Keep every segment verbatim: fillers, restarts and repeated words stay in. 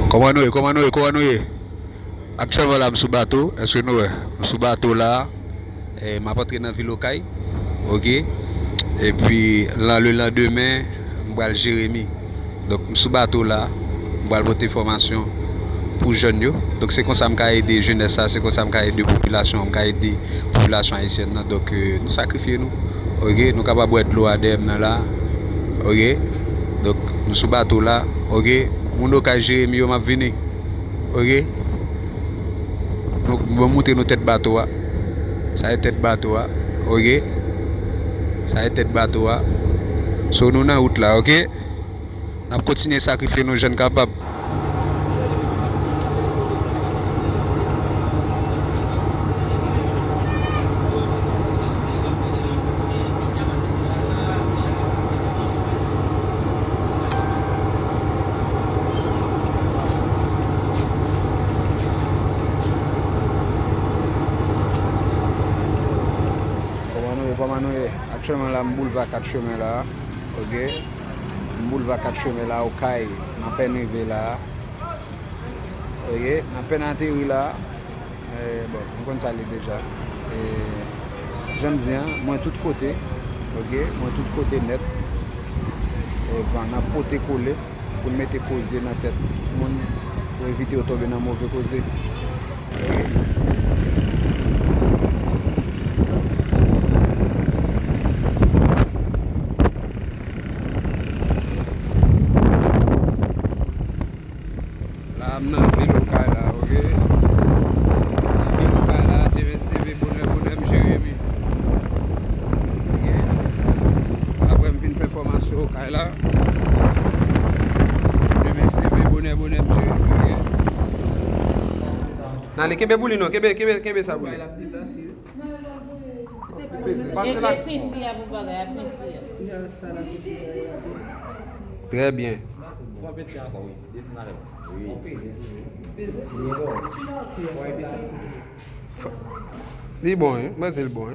Kòman nou ye? Kòman nou ye? Kòman nou ye? Aktyèlman la, m sou bato. Èske nou wè? M sou bato la. E, m ap antre nan vil Okay. Oke. Epi, lan, le landemen, m pral Jeremi. Donk, m sou bato la. M pral pote fòmasyon pou jèn yo. Donk, se konsa m ka ede jenès la, se konsa m ka ede popilasyon an, m ka ede popilasyon ayisyèn nan. Donk, e, nou sakrifye nou. Oke, nou kapab wè dlo a dèyè m nan la. Oke. Donk, nou sou bato la. Oke. Moun Okay, Jeremi yo, m ap vini. Oke. Nou, mwen moutre nou tèt bato a. Sa e tèt bato a. Oke. Sa e tèt bato a. So, nou nan wout la, oke? N ap kontinye sakrifye nou jan n kapab. Kòman nou ye? Kòman nou ye? Aktyèlman la, m boulva Kat Chemen la. Oke. M boulva Kat Chemen la, Okay. M apèn rive la. Oke. M apèn ateri la. E, bon, nou konn sa l ye deja. E, jan m di an, mwen tout kote. Oke. Mwen tout kote nèt. E, bon, n ap pote kole pou n mete koze nan tèt moun, pou evite yo tonbe nan move koze. La, m nan vil Okay la, oke? Nan vil Okay la, T V S T V, bonè, bonè, m Jeremi. Oke. Apre m fin fè fòmasyon Okay la. Demen, si Dye vle, bonè, bonè, m Jeremi, oke? N ale, kenbe pou li non, kenbe, kenbe, kenbe sa pou li. E, e penti a pou bagay a, penti a. Trè byen. Li bon, wi. Mwen se li bon, wi.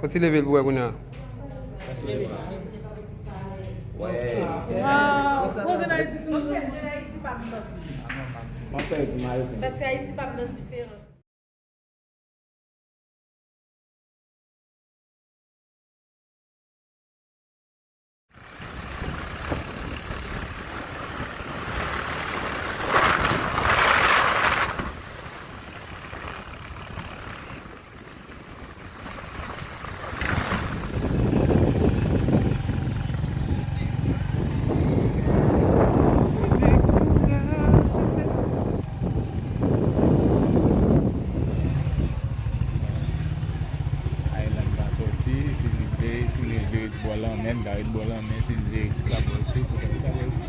Fò ti leve l pou wè kounye a. Waw, mwen gen Ayiti toujou. Paske Ayiti pa m nan diferan. Ayè la pa sòti, si li vle, si li vle ret bò lanmè, li ka ret bò lanmè, si li vle chita bò isit, li ka chita bò isit.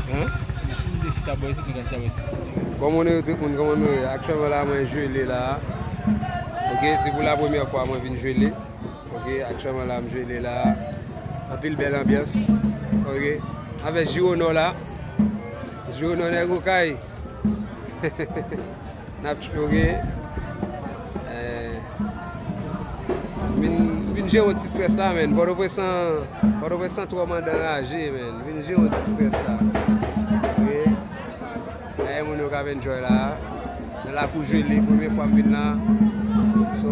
Hein? Si li vle chita bò isit, li ka chita bò isit. Kòman nou ye tout moun, kòman nou ye? Aktyèlman la, mwen jele la. Oke, se pou la premyè fwa mwen vin jele. Oke, aktyèlman la, m jele la. Anpil bèl anbyans. Oke. Avè Jironò la. Jironò nèg Okay. N ap, oke. Eh, vin, vin jere yon ti strès la, menn. Pòtoprens lan, Pòtoprens lan twò mandan raje, menn. Vin jere yon ti strès la. Oke. Gade moun yo k ap enjoy la. Nan lakou jele, premye fwa m vin la. So,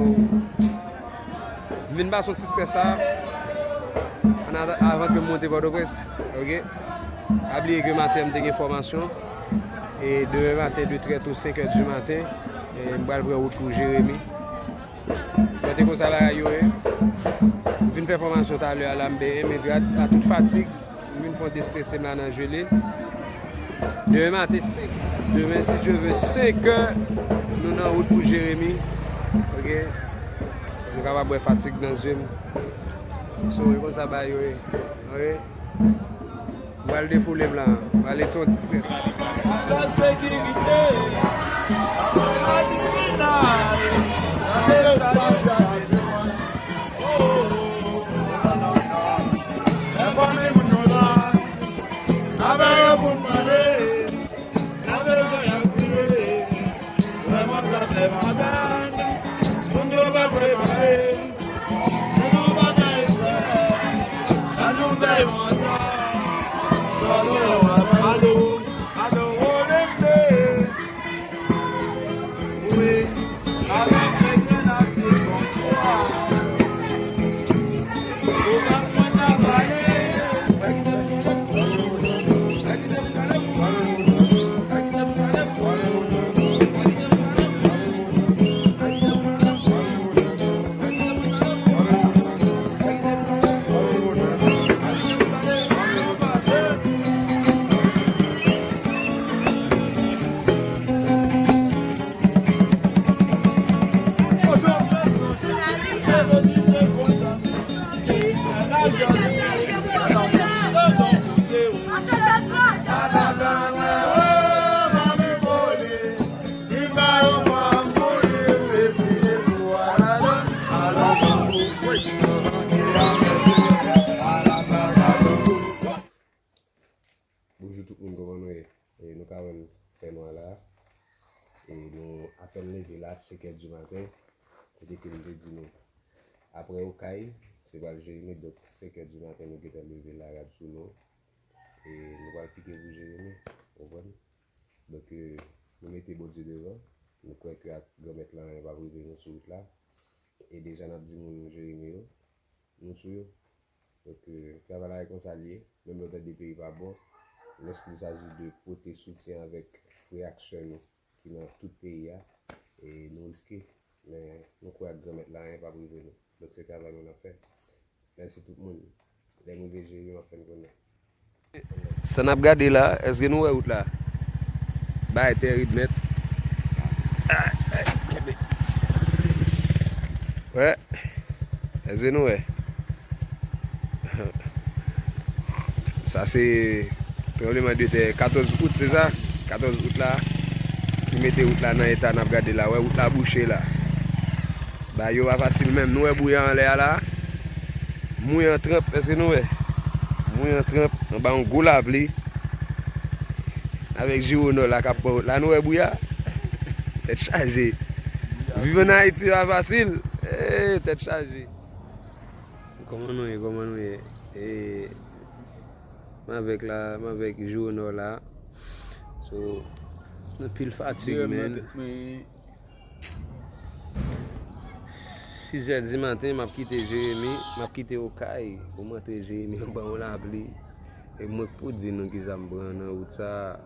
m vin pase yon ti strès sa. Ann ata-, avan ke m monte Pòtoprens, oke? Pa bliye ke maten m te gen fòmasyon. E demen maten, de trè to, senk è di maten, e m pral pran wout pou Jeremi. Mwen te konsa bagay yo ye. M vin fè fòmasyon talè a la, m benyen, men gra-, a tout fatig, m vin fè yon destrese m la nan jele. Demen maten, senk, demen, si Dye vle, senk è, nou nan wout pou Jeremi. Oke? Nou kapab wè fatig nan zye m. So, e konsa bagay yo ye. Oke? M pral defoule m la. M pral ret sou yon ti strès. Bonjou tout moun, kòman nou ye? E nou ka wè m fè nwa la. E nou apèn leve la, senkè di maten. Kote ke m te di nou, apre Okay, se pral Jeremi, donk senkè di maten nou gentan leve la, rad sou nou. E nou pral pike pou Jeremi, ou konprann? Donk, e, nou mete Bondye devan. Nou kwè ke ak Granmèt lan, anyen p ap rive nou sou wout la. E deja n ap di moun yo, Jeremi yo, nou sou yo. Donk, e, travay la e konsa l ye. Menm lè w tande peyi pa bon, lòske il s'agit de pote soutyen avèk frè ak sè nou ki nan tout peyi a, e nou riske. Men nou kwè ak Granmèt la, anyen p ap rive nou. Donk, se travay nou n ap fè. Mèsi tout moun. Lè m rive Jeremi, m ap fè n konnen. Sa n ap gade la, èske nou wè wout la? Bagay tèrib nèt. Wè. Èske nou wè? Sa se tranblemanntè katòz out, se sa? Katòz out la, ki mete wout la nan eta n ap gade la. Wè, wout la bouche la. Bagay yo pa fasil menm. Nou wè bouya anlè a la? Mouye an tranp, èske nou wè? Mouye an tranp, anba yon gwo lapli. Avèk Jiwonò la k ap pran wout la, nou wè bouya? Tèt chaje. Viv ann Ayiti pa fasil. Ee, tèt chaje. Kòman nou ye? Kòman nou ye? E, m avèk la, m avèk Jiwonò la. So, anpil fatig, man. Sizè di maten, m ap kite Jeremi, m ap kite Okay pou m antre Jeremi anba yon lapli. E mwen k pou di nou kisa m pran nan wout sa a.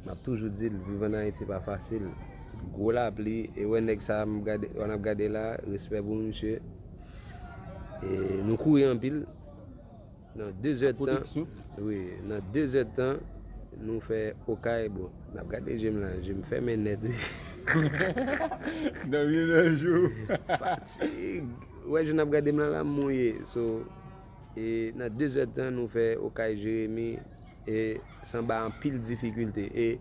M ap toujou di l, viv ann Ayiti pa fasil. Gwo lapli, e wè nèg sa a m gade, w ap gade la, respè pou misye. E nou kouri anpil. Nan dezèdtan, wi, nan dezèdtan, nou fè Okay, bon, n ap gade je m la, je m fèmen nèt, wi. Dòmi nan jou. Fatig. Ou wè jan n ap gade m la, la m mouye. So, e nan dezèdtan, nou fè Okay Jeremi, e s anba anpil difikilte. E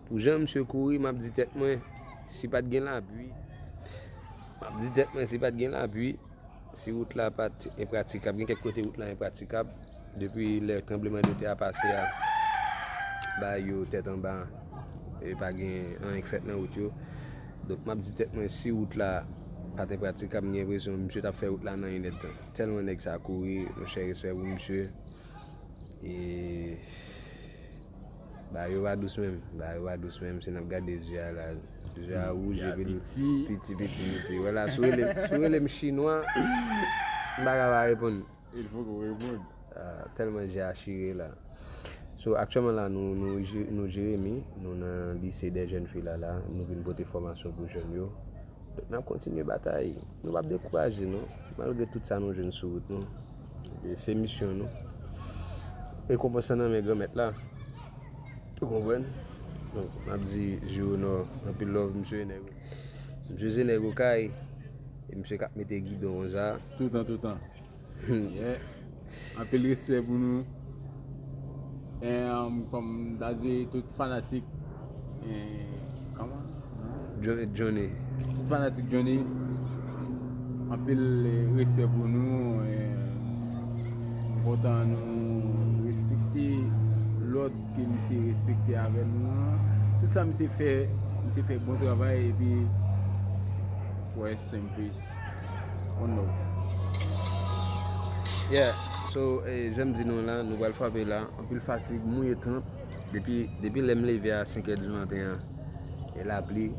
pou jan misye kouri, m ap di tèt mwen, si pa t gen lapli, m ap di tèt mwen, si pa t gen lapli, si wout la pa t enpratikab, gen kèk kote wout la enpratikab. Depi lè tranblemanntè a pase a, bagay yo tèt anba, e pa gen anyen k fèt nan wout yo. Donk, m ap di tèt mwen, si wout la pa t enpratikab, m gen enpresyon misye t ap fè wout la nan inèdtan. Tèlman nèg sa kouri, monchè, respè pou misye. E bagay yo pa dous menm, bagay yo pa dous menm, si n ap gade zye a la, zye a wouj epi l piti, piti, piti. Wè la, si w rele, si w rele m chinwa, m pa ka pa reponn. Il faut que w reponn. Ah, tèlman zye a chire la. So, aktyèlman la, nou, nou, Je-, nou Jeremi, nou nan lise dè jèn fi la, la, nou vin pote fòmasyon pou jèn yo. Donk, n ap kontinye batay. Nou p ap dekouraje, non. Malgre tout sa nou jwenn sou wout nou. E se misyon nou. Rekonpans lan nan men Granmèt la. Ou konprann? Donk, m ap di Jiwonò, anpil love, misye nèg. Misye se nèg Okay. E misye k ap mete gidon konsa. Toutan, toutan. Yeah. Anpil respè pou nou. E, um, kòm m ta di, tout fanatik, e, kòman? Jo-, Johnny. Tout fanatik Johnny, anpil, e, respè pou nou. E, m kontan nou respekte lòd ke misye respekte avè nou an. Tout sa misye fè, misye fè bon travay epi rest in peace. One love. Yeah, so, eh, jan m di nou la, nou pral frape la. Anpil fatig, mouye tranp. Depi, depi lè m leve a senk è di maten an, e lapli,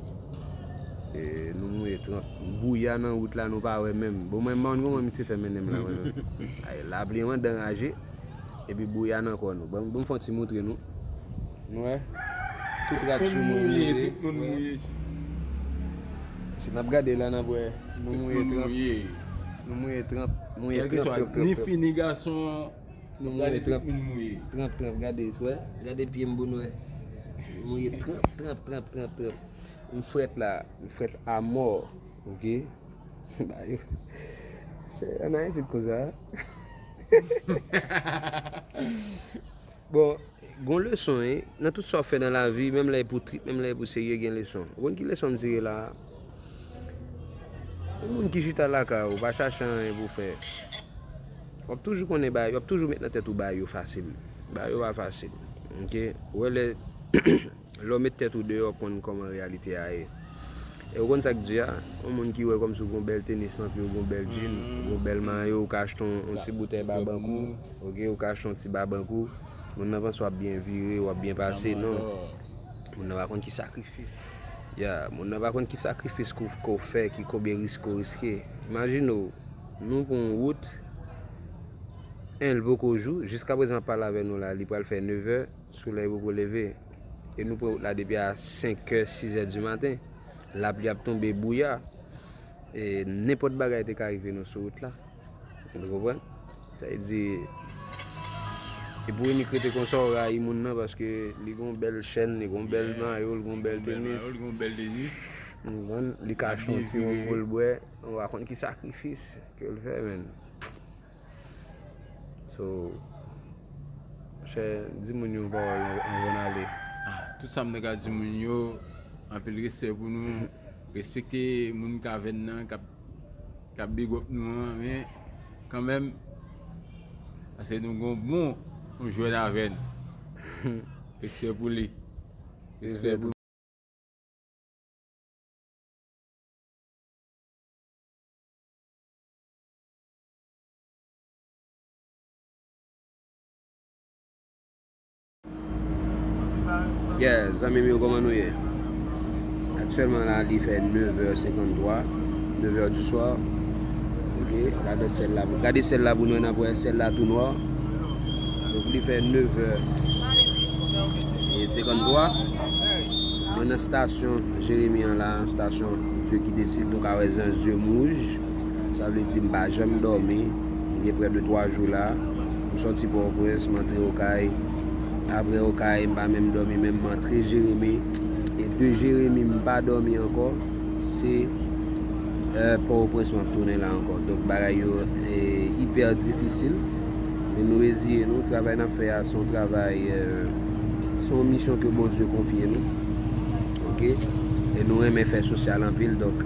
e nou mouye tranp. Bouya nan wout la, nou pa wè menm. Bon, mwen, m pa konn kòman misye fè mennen m la, mwen. Ay, lapli, mwen, dan raje. Epi bouya nan kò nou. Ban, ban m fè yon ti moutre nou. Nou wè? Tout rad sou moun mouye. Tout moun mouye. Si n ap gade la, n ap wè. Nou mouye tranp. Nou mouye tranp. Mouye tranp, tranp, tranp, tranp. Ni fi, ni gason. Nou mouye tranp. Gade tout moun mouye. Tranp, tranp. Gade, wè? Gade pye m pou nou wè. Mouye tranp, tranp, tranp, tranp, tranp. M frèt la. M frèt amò. Oke? Ba yo. Se, ann Ayiti t konsa. Bon, gon leson, wi. Nan tout sa w ap fè nan lavi, menm lè e pou trip, menm lè e pou serye, gen leson. Ou konn ki leson m tire la a? Yon moun ki chita lakay ou, pa chache anyen pou w fè. W ap toujou konnen bagay, w ap toujou met nan tèt ou bagay yo fasil. Bagay yo pa fasil. Oke? Ou wè lè Lè w met tèt ou deyò, w ap konn kòman reyalite a ye. E w konn sa k di a? Yon moun ki wè kòmsi w gon bèl tenis nan pye, w gon bèl jean, w gon bèl mayo, w ka achte yon, yon ti boutèy Babankou, oke, w ka achte yon ti Babankou. Moun nan panse w ap byen vire, w ap byen pase, non. Moun nan pa konn ki sakrifis. Ya, moun nan pa konn ki sakrifis ke w, ke w fè, ki konbyen riske w riske. Imajine w, nou pran yon wout, en, l poko jou, jiskaprezan m ap pale avè nou la, li pral fè nevè, solèy poko leve. E nou pran wout la depi a senkè, sizè di maten. Lapli ap tonbe, bwouya. E nenpòt bagay te ka rive nou sou wout la. Ou konprann? Sa vle di, e pou Enik rete konsa, w rayi moun nan paske li gon bèl chèn, li gon bèl mayo, li gon bèl tenis. Ou konprann? Li ka achte yon ti wonm pou l bwè. Ou pa konn ki sakrifis ke l fè, menn. So, monchè, di moun yo yon pawòl anvan n ale. Ah, tout sa m te ka di moun yo, anpil respè pou nou. Respekte moun kavèn nan k ap, k ap big up nou an, men kanmenm, paske nou gon bon yon jwè kavèn. Respè pou li. Respè pou Yeah, zanmi m yo, kòman nou ye? Aktyèlman la, li fè nevè senkanntwa, nevè di swa. Oke, gade syèl la. Gade syèl la pou nou wè, n ap wè syèl la tou nwa. Donk, li fè nevè e senkanntwa. Mwen nan stasyon Jeremi an la, stasyon Dye ki desid, nou ka wè zye m wouj. Sa vle di m pa janm dòmi. M gen prè de twa jou la. M sòti Pòtoprens, m antre Okay. Apre Okay, m pa menm dòmi, menm m antre Jeremi. E de Jeremi, m pa dòmi ankò. Se, eh, Pòtoprens m ap tounen la ankò. Donk, bagay yo, eh, ipè difisil. Men nou reziye nou. Travay n ap fè a, se yon travay, eh, se yon misyon ke Bondye konfye nou. Oke? E nou renmen fè sosyal anpil. Donk,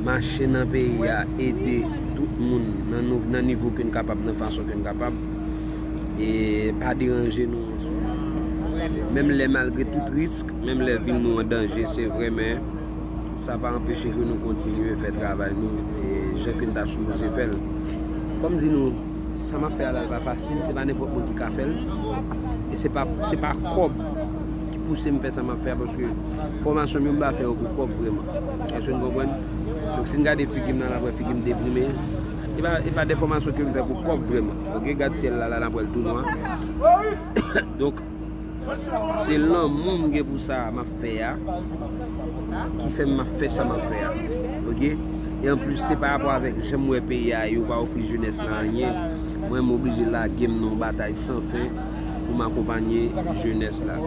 mache nan peyi a, ede tout moun nan nou, nan nivo ke n kapab, nan fason ke n kapab. E pa deranje nou. Menm lè, malgre tout risk, menm lè vi nou an danje, se vre, men sa pa anpeche ke nou kontinye fè travay nou, e jan ke n ta sipoze fè l. Fò m di nou, sa m ap fè a la, l pa fasil, se pa nenpòt moun ki ka fè l. E se pa, se pa kòb ki pouse m fè sa m ap fè a, paske fòmasyon m yo, m pa fè yo pou kòb vrèman. Èske n konprann? Donk, si n gade figi m nan, n ap wè figi m deprime. E pa, e pa de fòmasyon ke m fè pou kòb vrèman. Oke, gad syèl la, la, n ap wè l tou nwa. Donk, se lanmou m gen pou sa m ap fè a, ki fè m ap fè sa m ap fè a. Oke? E anplis, se pa rapò avèk jan m wè peyi a ye, yo pa ofri jenès la anyen. Mwen, m oblije lage m nan yon batay san fen pou m akonpanye jenès la.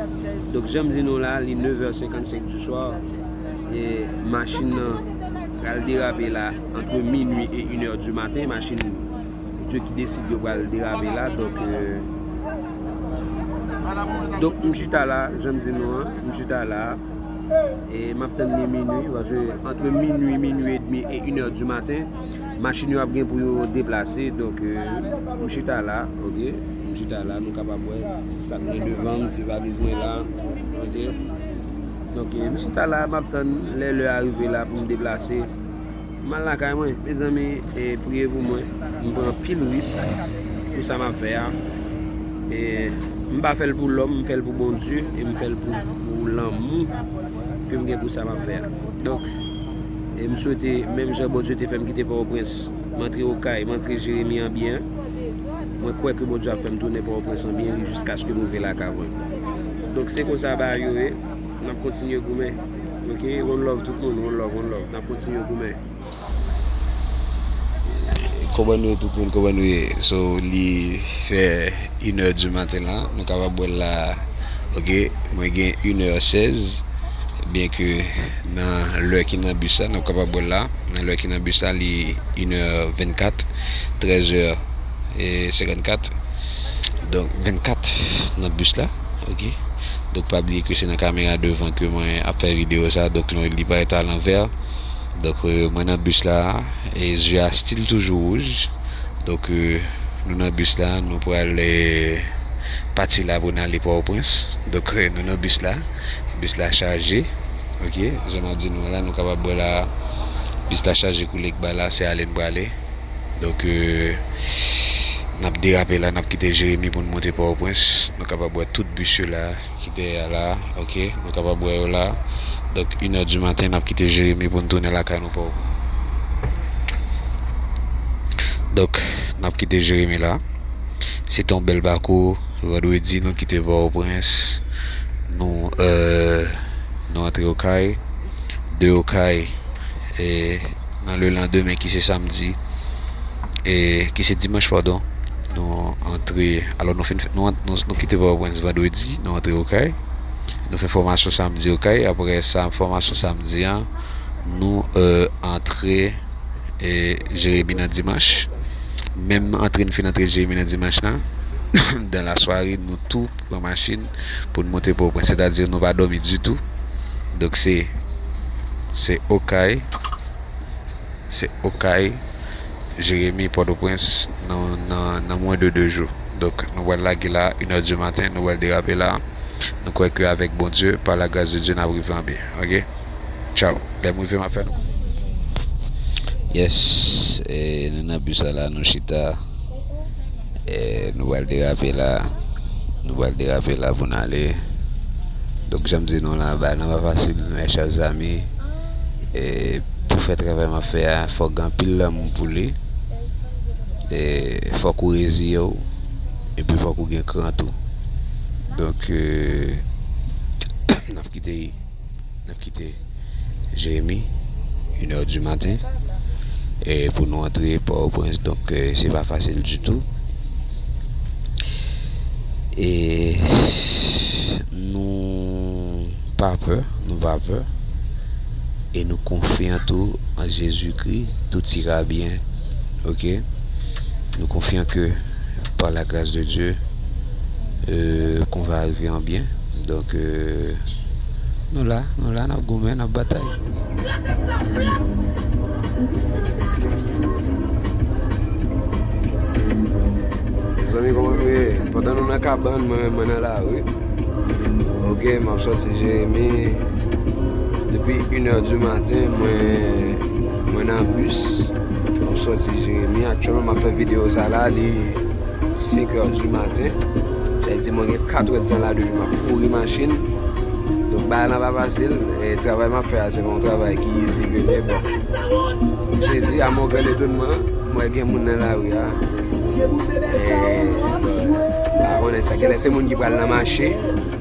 Donk, jan m di nou la, li nevè senkannsenk di swa, e machin nan pral derape la, antre minui e inè di maten, machin Dye ki desid yo pral derape la. Donk, euh, donk, m chita la, jan m di nou an, m chita la. E m ap tann li minui, paske antre minui, minui edmi e inè di maten, machin yo ap gen pou yo deplase. Donk, euh, m chita la, oke? M chita la, nou kapab wè ti sak mwen devan m, ti valiz mwen la, oke? Donk, euh, m chita la, m ap tann lè lè a rive la pou m deplase. M al lakay mwen, mezanmi, e priye pou mwen. M pran anpil risk pou sa m ap fè a. E m pa fè l pou lòm, m fè l pou Bondye, e m fè l pou, pou lanmou ke m gen pou sa m ap fè a. Donk, e m swete, menm jan Bondye te fè m kite Pòtoprens, m antre Okay, m antre Jeremi an byen, mwen kwè ke Bondye ap fè m tounen Pòtoprens an byen, jiskaske m rive lakay mwen. Donk, se konsa bagay yo ye. N ap kontinye goumen. Oke, one love tout moun, one love, one love. N ap kontinye goumen. Kòman nou ye tout moun, kòman nou ye? So, li fè inè di maten la, nou kapab wè l la. Oke, mwen gen inè sèz, byenke nan lè ki nan bis la, nou kapab wè l la. Nan lè ki nan bis la, li inè vennkat, trèzè e senkannkat. Donk, vennkat nan bis la, oke. Donk, pa bliye ke se nan kamera devan ke mwen ap fè videyo sa, donk, li parèt alanvè. Donk, e, mwen nan bis la, e zye a still toujou wouj. Donk, e, nou nan bis la, nou pral, e, pati la pou n ale Pòtoprens. Donk, e, nou nan bis la, bis la chaje, oke. Jan m ap di nou la, nou kapab wè la, bis la chaje koulèg ba la, se ale n prale. Donk, e, n ap derape la, n ap kite Jeremi pou n monte Pòtoprens. Nou kapab wè tout bis yo la ki dèyè a la, oke? Nou kapab wè yo la. Donk, inè di maten, n ap kite Jeremi pou n tounen lakay nou Pòtoprens. Donk, n ap kite Jeremi la. Se te yon bèl pakou. Vandredi, nou kite Pòtoprens. Nou, e, nou antre Okay. De Okay, e, nan le landemen ki se samdi, e, ki se dimanch, padon, nou antre, alò nou fin, nou, nou, nou kite Pòtoprens vandredi, nou antre Okay, nou fè fòmasyon samdi Okay, apre sa, fòmasyon samdi an, nou, e, antre, e, Jeremi nan dimanch. Menm antre n fin antre Jeremi nan dimanch lan, dan lasware, nou tou pran machin pou n monte Pòtoprens, sètadi nou pa dòmi ditou. Donk, se, se Okay, se Okay, Jeremi, Pòtoprens, nan, nan, nan mwens de de jou. Donk, nou pral lage la, inè di maten, nou pral derape la. Nou kwè ke avèk Bondye, par la grâce de Dieu, n ap rive an byen. Oke? Tchaw. Lè m rive, m ap fè nou. Yes. E, nou nan bis la, nou chita. E, nou pral derape la. Nou pral derape la pou n ale. Donk, jan m di nou la, bagay lan pa fasil, mes chers amis. E, pou fè travay m ap fè a, fòk gen anpil lanmou pou li. E, fòk ou reziye w. Epi fòk ou gen kran tou. Donk, e, n ap kite, n ap kite Jeremi, inè di maten, e pou nou antre Pòtoprens. Donk, e, se pa fasil ditou. E nou pa pè, nou pa pè. E nou konfyan tou an Jezikri, tout ira bien. Oke? Nou konfyan ke, par la grâce de Dieu, e, qu'on va arriver en bien. Donk, e, nou la, nou la, n ap goumen, n ap batay. Zanmi, kòman nou ye? Pandan nou nan kabann, mwen menm, mwen nan lari. Oke, m ap sòti Jeremi. Depi inè di maten, mwen, mwen nan bis. M ap sòti Jeremi. Aktyèlman, m ap fè videyo sa la, li senk è di maten. Sa vle di mwen gen kat è tan la depi m ap kouri machin. Donk, bagay lan pa fasil. E travay m ap fè a, se pa yon travay ki izi ke li ye. Bon. M sezi, a mon grand étonnement, m wè gen moun nan lari a. E, bon, pa konnen sa genlè se moun ki pral nan mache,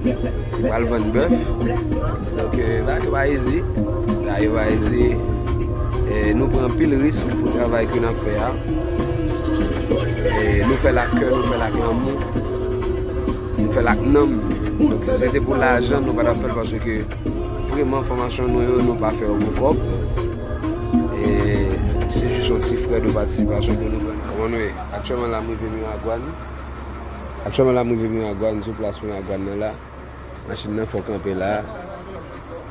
ki pral vann bèf. Donk, e, bagay yo pa izi. Bagay yo pa izi. E, nou pran anpil risk pou travay ke n ap fè a. E, nou fè l ak kè, nou fè l ak lanmou. Nou fè l ak nanm. Donk, si se te pou lajan, nou pa t ap fè l paske vrèman fòmasyon nou yo, nou pa fè yo pou kòb. E se jis yon ti frè de patisipasyon ke nou pran. Kòman nou ye? Aktyèlman la, m rive Miragwàn. Aktyèlman la, m rive Miragwàn, sou plas Miragwàn nan la. Machin nan fè kanpe la.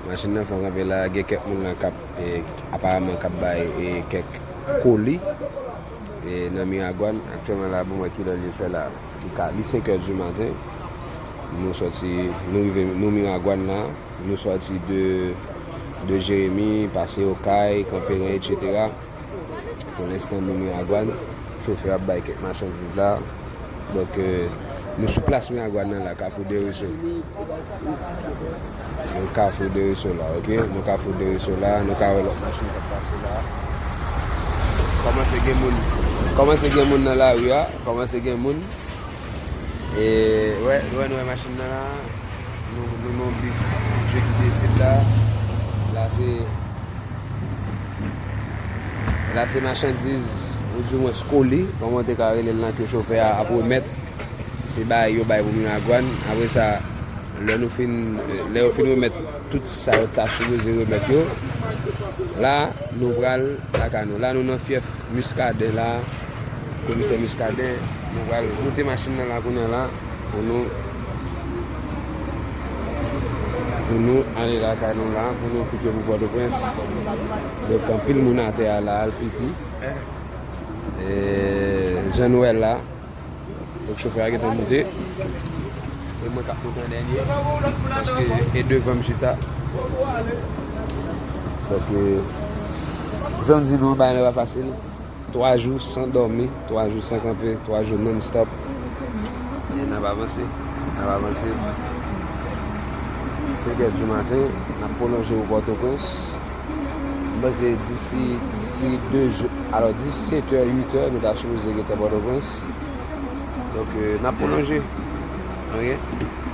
Machin nan fè kanpe la. Gen kèk moun la k ap, e, aparaman k ap bay, e, kèk koli, e, nan Miragwàn. Aktyèlman la, bon, mwen ki lè li fè la. Li ka, li senk è di maten. Nou sòti, nou rive, nou Miragwàn la. Nou sòti de, de Jeremi, pase Okay, Kanperen, etsetera. Pou lenstan, nou Miragwàn. Chofè ap bay kèk machandiz la. Donk, e, nou sou plas Miragwàn nan la, Kafou Deriso. Nou Kafou Deriso la, oke? Nou Kafou Deriso la, nou ka wè lòt machin k ap pase la. Kòmanse gen moun, kòmanse gen moun nan lari a, kòmanse gen moun. E, wè, wè, nou wè machin nan la. Nou, nou nan yon bis, je ki deside la. La, se La, se machandiz, oudimwens koli, kòman w te ka rele l lan, ke chofè a ap remèt. Se bagay yo bay pou Miragwàn. Apre sa, lè nou fin, lè yo fin remèt tout sa yo ta sipoze remèt yo, la, nou pral lakay nou. La, nou nan fyèf Miskaden la. Komisè Muscadin, nou pral moute machin nan la kounye a la pou nou pou nou ale lakay nou la, pou nou kite pou Pòtoprens. Donk, anpil moun atè a la, al pipi. E, jan nou wè la, donk, chofè a gentan moute. E mwen k ap moute an dènye, paske e devan m chita. Donk, e, jan m di nou, bagay la pa fasil. Twa jou san dòmi, twa jou san kanpe, twa jou non-stop. E n ap avanse, n ap avanse. Senkè di maten, n ap pwolonje pou Pòtoprens. M panse disi, disi de jou, alò, disetè, uitè, nou ta sipoze gentan Pòtoprens. Donk, e, n ap pwolonje. Ok?